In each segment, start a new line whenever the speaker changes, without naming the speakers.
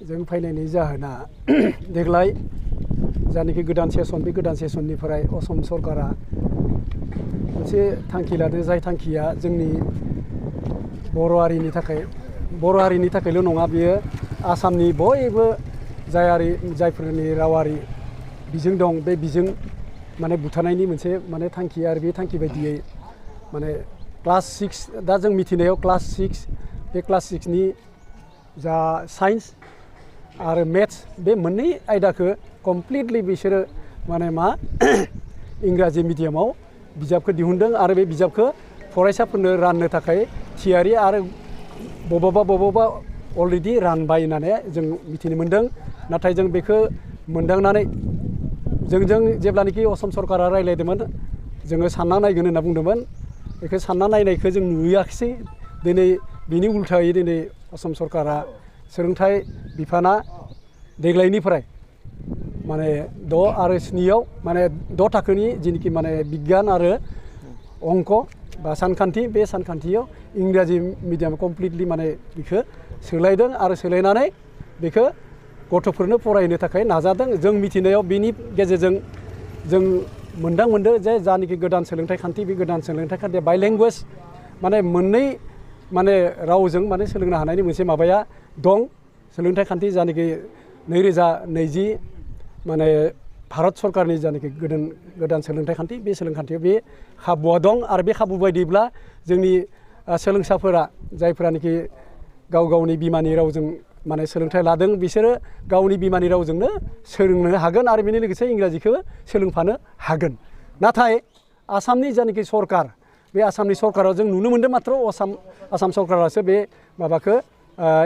जों फैनायनि जाहोना देग्लाय जानाखि गोदान सेसन बे गोदान सेसननिफ्राय असम सरकारा मोनसे थांखि लादों जाय थांखिया जोंनि बर' हारिनि थाखायल' नङा बेयो आसामनि बयबो जायफोरनि रावारि बिजों दं बे बिजों माने बुथारनायनि मोनसे माने थांखि आरो बे थांखि बायदियै माने क्लास 6 दा जों मिथिनायाव क्लास 6 बे क्लास 6नि जा साइन्स आरो मेथ्स बे मोननै आयदाखौ कमप्लिटलि बिसोरो माने मा इंराजि मिडियामाव बिजाबखौ दिहुनदों आरो बे बिजाबखौ फरायसाफोरनो राननो थाखाय थियारि आरो बबावबा अलरेडि रानबाय होननानै जों मिथिनो मोन्दों। नाथाय जों बेखौ मोनदांनानै जोंजों जेब्लानाखि असम सरकारा रायज्लायदोंमोन जोङो सानना नायगोन होनना बुंदोंमोन। बेखौ सानना नायनायखौ जों नुयाखिसै। दिनै बिनि उल्थायै दिनै असम सरकारा सोलोंथाइ बिफाना देग्लायनिफ्राय माने 6 आरो 7 माने 6 थाखोनि जिनिखि माने बिगियान आरो अंक बा सानखान्थि बे सानखान्थियाव इंराजि मिडियाम कमप्लिटलि माने बेखौ सोलायदों आरो सोलायनानै बेखौ गथ'फोरनो फरायनो थाखाय नाजादों। जों मिथिनायाव बेनि गेजेरजों जों मोनदों जे जानाखि गोदान सोलोंथाइ खान्थि बे गोदान सोलोंथाइ खान्थिया बाइ लेंगुवेज माने मोननै माने रावजों माने सोलोंनो हानायनि मोनसे माबाया दं। सोलोंथाइ खान्थि जानाखि 2020 माने भारत सरकारनि जानाखि गोदान सोलोंथाइ खान्थि बे सोलोंखान्थियाव बे खाबुआ दं आरो बे खाबु बायदिब्ला जोंनि सोलोंसाफोरा जायफोरानोखि गावनि बिमानि रावजों माने सोलोंथाइ लादों बिसोरो गावनि बिमानि रावजोंनो सोलोंनो हागोन आरो बेनि लोगोसे इंराजिखौ सोलोंफानो हागोन। नाथाय आसामनि जानाखि सरकार बे आसामनि सरकाराव जों नुनो मोन्दों माथ्र आसाम सरकारासो बे माबाखौ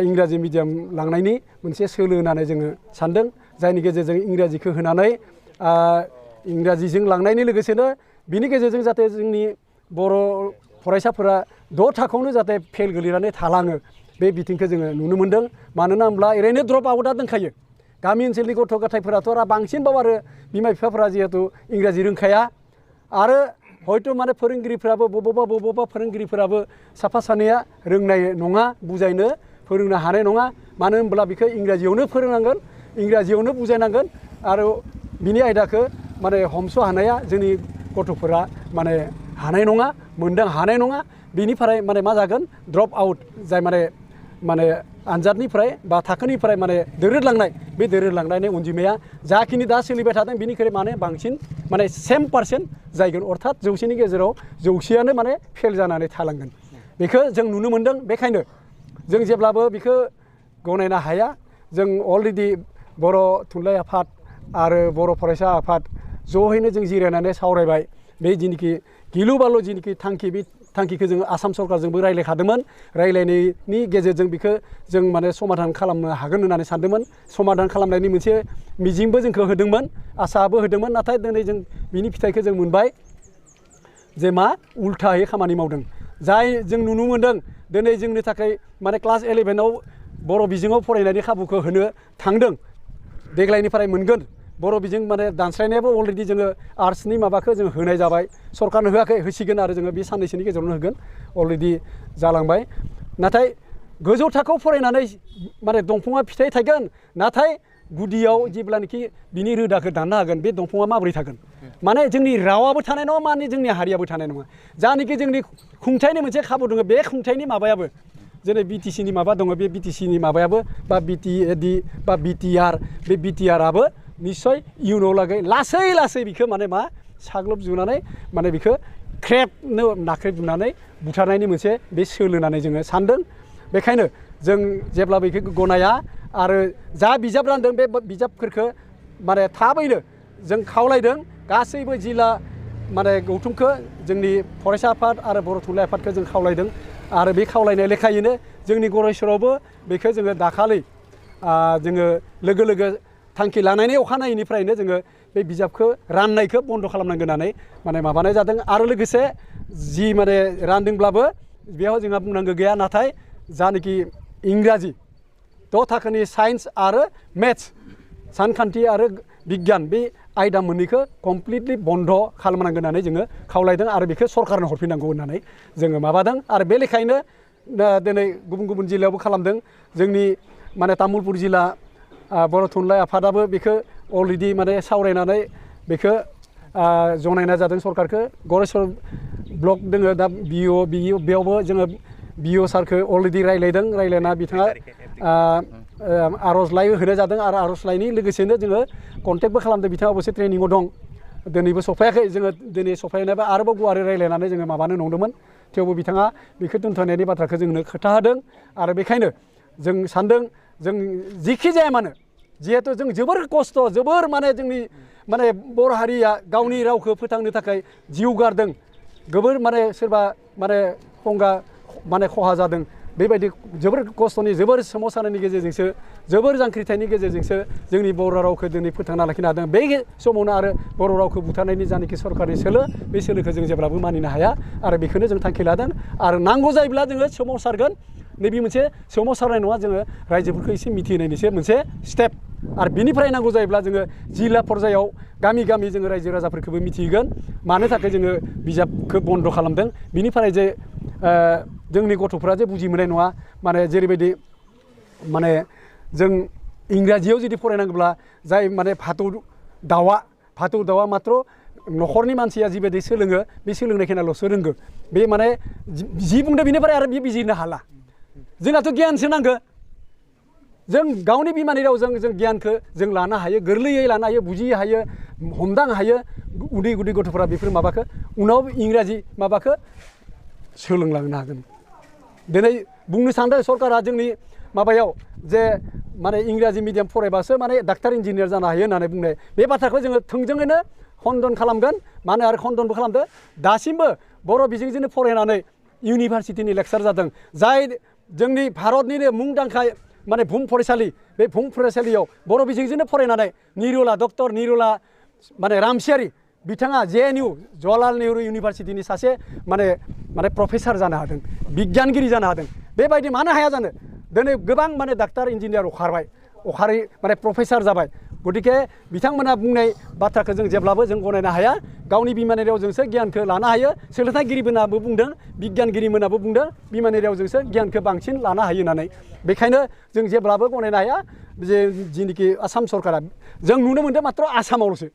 इंराजि मिडियाम लांनायनि मोनसे सोलो होननानै जोङो सानदों। जायनि गेजेरजों इंराजिखौ होनानै इंराजिजों लांनायनि लोगोसेनो बिनि गेजेरजों जाहाथे जोंनि बर' फरायसाफोरा 6 थाखोआवनो जाहाथे फेल गोलैनानै थालाङो बे बिथिंखौ जोङो नुनो मोन्दों। मानोना होमब्ला ओरैनो द्रप आउटआ दंखायो। गामि ओनसोलनि गथ' गथायफोराथ' बांसिनबाव आरो बिमा बिफाफोरा जिहेथु इंराजि रोंखाया आरो हयथ' माने फोरोंगिरिफ्राबो बबावबा फोरोंगिरिफोराबो साफा सानैया रोंनाय नङा बुजायनो फोरोंनो हानाय नङा। मानो होनब्ला बेखौ इंराजियावनो फोरोंनांगोन इंराजियावनो बुजायनांगोन आरो बिनि आयदाखौ माने हमस' हानाया जोंनि गथ'फोरा माने हानाय नङा हानाय नङा। बिनिफ्राय माने मा जागोन द्रप आउट जाय माने आनजादनिफ्राय बा थाखोनिफ्राय माने दोरोदलांनाय बे दोरोदलांनायनि अनजिमाया जाखिनि दा सोलिबाय थादों बिनिख्रुइ माने बांसिन माने 7% जायगोन अर्थात 100नि गेजेराव 100आनो माने फेल जानानै थालांगोन। बेखौ जों नुनो मोन्दों। बेखायनो जों जेब्लाबो बेखौ गनायनो हाया। जों अलरेडि बर' थुनलाइ आफाद आरो बर' फरायसा आफाद ज'यैनो जों जिरायनानै सावरायबाय। बे जिनिखि गिलु बालु जिनिखि थांखि बे थांखिखौ जों आसाम सरकारजोंबो रायज्लायखादोंमोन। रायज्लायनायनि गेजेरजों बेखौ जों माने समाधान खालामनो हागोन होननानै सानदोंमोन। समाधान खालामनायनि मोनसे मिजिंबो जोंखौ होदोंमोन आसाबो होदोंमोन। नाथाय दिनै जों बिनि फिथाइखौ जों मोनबाय जे मा उल्थायै खामानि मावदों। जाय जों नुनो मोन्दों दिनै जोंनि थाखाय माने क्लास 11आव बर' बिजोङाव फरायनायनि खाबुखौ होनो थांदों। देग्लायनिफ्राय मोनगोन बर' बिजों माने दानस्लायनायाबो अलरेडि जोङो आर्ट्सनि माबाखौ जों होनाय जाबाय। सरकारनो होआखै होसिगोन आरो जोङो बे साननैसोनि गेजेरावनो होगोन अलरेडि जालांबाय। नाथाय गोजौ थाखोआव फरायनानै माने दंफाङा फिथाइ थायगोन। नाथाय गुदियाव जेब्लानाखि बिनि रोदाखौ दाननो हागोन बे दंफाङा माबोरै थागोन। माने जोंनि रावाबो थानाय नङा माने जोंनि हारियाबो थानाय नङा। जानाखि जोंनि खुंथायनि मोनसे खाबु दङ बे खुंथायनि माबायाबो जेरै BTCनि माबा दङ बे BTCनि माबायाबो बा BTAD बा BTR बे BTRआबो निस्सय इयुनाव लागै लासै बेखौ माने मा साग्लोबजुनानै माने बेखौ ख्रेबनो नाख्रेबजुनानै बुथारनायनि मोनसे बे सोलो होननानै जोङो सानदों। बेखायनो जों जेब्ला बेखौ गनाया आरो जा बिजाब रानदों बे बिजाबफोरखौ माने थाबैनो जों खावलायदों गासैबो जिल्ला माने गौथुमखौ जोंनि फरायसा आफाद आरो बर' थुनलाइ आफादखौ जों खावलायदों आरो बे खावलायनाय लेखायैनो जोंनि गरेस्वरावबो बेखौ जोङो दाखालि जोङो लोगो थांखि लानायनि अखानायैनिफ्रायनो जोङो बे बिजाबखौ राननायखौ बन्द' खालामनांगोन होननानै माने माबानाय जादों। आरो लोगोसे जि माने रानदोंब्लाबो बेयाव जोंहा बुंनांगौ गैया। नाथाय जानाखि इंराजि 6 थाखोनि साइन्स आरो मेथ्स सानखान्थि आरो बिगियान बे आयदा मोननैखौ कमप्लिटलि बन्द' खालामनांगोन होननानै जोङो खावलायदों आरो बेखौ सरकारनो हरफिननांगौ होननानै जोङो माबादों। आरो बे लेखायैनो दिनै गुबुन जिल्लायावबो खालामदों। जोंनि माने तामुलपुर जिल्ला बर' थुनलाइ आफादाबो बेखौ अलरेडि माने सावरायनानै बेखौ जनायना जादों सरकारखौ गरेस्वर ब्लक दोङो दा बेयावबो जोङो बिअ सारखौ अलरेडि रायलायना बिथाङा आर'जलाइ होनाय जादों आरो आर'जलाइनि लोगोसेनो जोङो कन्टेक्टबो खालामदों बिथाङा अबसे ट्रेनिङाव दं दिनैबो सफायाखै जोङो दिनै सफायनायबा आरोबाव गुवारै रायलायनानै जोङो माबानो नंदोंमोन थेवबो बिथाङा बेखौ दोनथ'नायनि बाथ्राखौ जोंनो खोथा होदों आरो बेखायनो जों सानदों जों जिखि जाया मानो जिहेतु जों जोबोर खस्थ' जोबोर माने जोंनि माने बर' हारिया गावनि रावखौ फोथांनो थाखाय जिउ गारदों गोबोर माने सोरबा माने माने खहा जादों बेबायदि जोबोर खस्थ'नि जोबोर सोमावसारनायनि गेजेरजोंसो जोबोर जांख्रिथायनि गेजेरजोंसो जोंनि बर' रावखौ दिनै फोथांना लाखिनो हादों बे समावनो आरो बर' रावखौ बुथारनायनि जानाखि सरकारनि सोलो बे सोलोखौ जों जेब्लाबो मानिनो हाया आरो बेखौनो जों थांखि लादों आरो नांगौ जायोब्ला जोङो सोमावसारगोन नैबे मोनसे सोमावसारनाय नङा जोङो रायजोफोरखौ एसे मिथिहोनायनिसो मोनसे स्टेप आरो बिनिफ्राय नांगौ जायोब्ला जोङो जिल्ला पर्यायाव गामि गामि जोङो रायजो राजाफोरखौबो मिथिहोगोन मानो थाखाय जोङो बिजाबखौ बन्द' खालामदों बिनिफ्राय जे जोंनि गथ'फ्रा जे बुजि मोननाय नङा माने जेरैबायदि माने जों इंराजियाव जुदि फरायनांगौब्ला जाय माने फाथौ दाउआ मात्र न'खरनि मानसिया जिबायदि सोलोङो बे सोलोंनायखिनिल'सो रोंगो बे माने जि बुंदों बेनिफ्राय आरो बे बिजिरनो हाला जोंनाथ' गियानसो नांगौ जों गावनि बिमानि रावजों जों गियानखौ जों लानो हायो गोरलैयै लानो हायो बुजिनो हायो हमदांनो हायो उन्दै गथ'फोरा बेफोर माबाखौ उनाव इंराजि माबाखौ सोलोंलांनो हागोन दिनै बुंनो सानदों सरकारा जोंनि माबायाव जे माने इंराजि मिडियाम फरायबासो माने डाक्टार इन्जिनियार जानो हायो होननानै बुंनाय बे बाथ्राखौ जोङो थोंजोङैनो खन्दन खालामगोन मानो आरो खन्दनबो खालामदो दासिमबो बर' बिजोंजोंनो फरायनानै इउनिभारसिटिनि लेक्सार जादों जाय जोंनि भारतनिनो मुंदांखा माने भुम फरायसालि बे भुम फरायसालियाव बर' बिजोंजोंनो फरायनानै डक्टर निरुला माने रामसियारि बिथाङा JNU जवाहरलाल नेहरू इउनिभारसिटिनि सासे माने प्रफेसार जानो हादों बिगियानगिरि जानो हादों बेबायदि मानो हाया जानो दिनै गोबां माने डाक्टार इन्जिनियार अखारै माने प्रफेसार जाबाय गतिके बिथांमोना बुंनाय बाथ्राखौ जों जेब्लाबो जों गनायनो हाया गावनि बिमानि रावजोंसो गियानखौ लानो हायो सोलोंथाइगिरिमोनाबो बुंदों बिगियानगिरिमोनाबो बुंदों बिमानि रावजोंसो गियानखौ बांसिन लानो हायो होननानै बेखायनो जों जेब्लाबो गनायनो हाया जे जिनोखि आसाम सरकारा जों नुनो मोनदों मात्र आसामावल'सो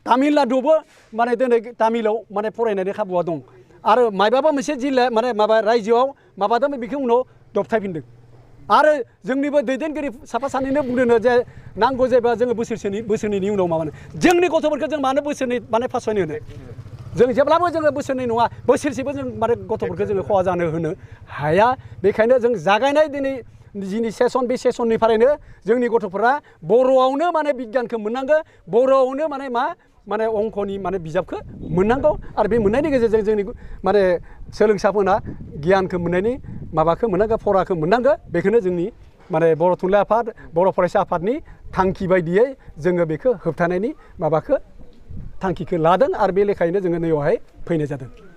तामिलनाडुआवबो माने दिनै तामिलाव माने फरायनायनि खाबुआ दं आरो मायबाबा मोनसे जिल्ला माने माबा रायजोआव माबादों बेखौ उनाव दबथायफिनदों आरो जोंनिबो दैदेनगिरि साफा सानैनो बुंदों जे नांगौ जायोबा जोङो बोसोरनैनि उनाव माबानो जोंनि गथ'फोरखौ जों मानो बोसोरनै माने फासयनो होनो जों जेब्लाबो जोङो बोसोरनै नङा बोसोरसेबो जों माने गथ'फोरखौ जोङो खहा जानो होनो हाया बेखायनो जों जागायनाय दिनै जिनि सेसन बे सेसननिफ्रायनो जोंनि गथ'फोरा बर'आवनो माने बिगियानखौ मोननांगौ बर'आवनो माने अंकनि माने बिजाबखौ मोननांगौ आरो बे मोननायनि गेजेरजों जोंनि माने सोलोंसाफोरा गियानखौ मोननायनि माबाखौ मोननांगौ फराखौ मोननांगौ बेखौनो जोंनि माने बर' थुनलाइ आफाद बर' फरायसा आफादनि थांखि बायदियै जोङो बेखौ होबथानायनि माबाखौ थांखिखौ लादों आरो बे लेखायैनो जोङो नैयावहाय फैनाय जादों